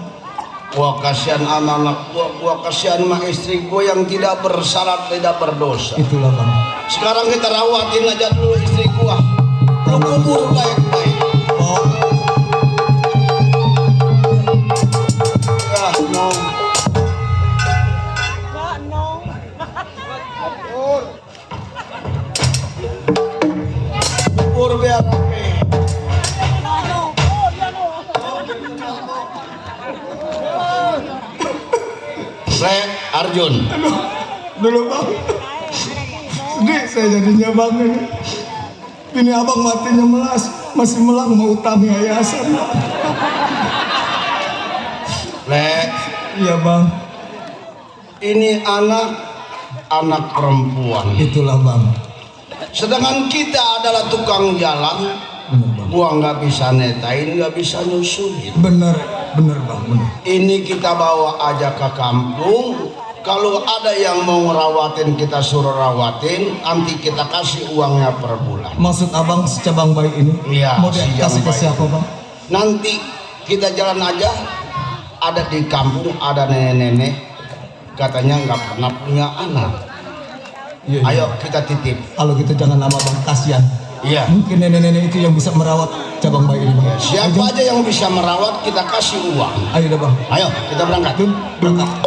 Gua kasihan anak-anak gua kasihan sama istri gua yang tidak bersalah, tidak berdosa. Itulah bang. Sekarang kita rawatin aja dulu istri gua. Lu kubur baik-baik. Oh, Ya, no. Kubur biar rapi. Arjun. dulu bang. Sedih saya jadinya bang ini. Ini abang matinya melas, masih melang mau utang yayasan. Iya bang. Ini anak perempuan. Itulah bang. Sedangkan kita adalah tukang jalan. Bener bang. Gua nggak bisa netain, nggak bisa nyusulin. Bener bang, bener. Ini kita bawa aja ke kampung. Kalau ada yang mau ngerawatin, kita suruh rawatin. Nanti kita kasih uangnya per bulan. Maksud abang si cabang bayi ini? Iya, Mau si dikasih ke cabang bayi. siapa bang? Nanti kita jalan aja. Ada di kampung, ada nenek-nenek. Katanya nggak pernah punya anak. Iya, Ayo kita titip. Kalau gitu jangan lama bang, kasihan. Iya. Mungkin nenek-nenek itu yang bisa merawat cabang bayi ini bang. Siapa aja yang bisa merawat, kita kasih uang. Ayo dah bang. Ayo kita berangkat. Berangkat.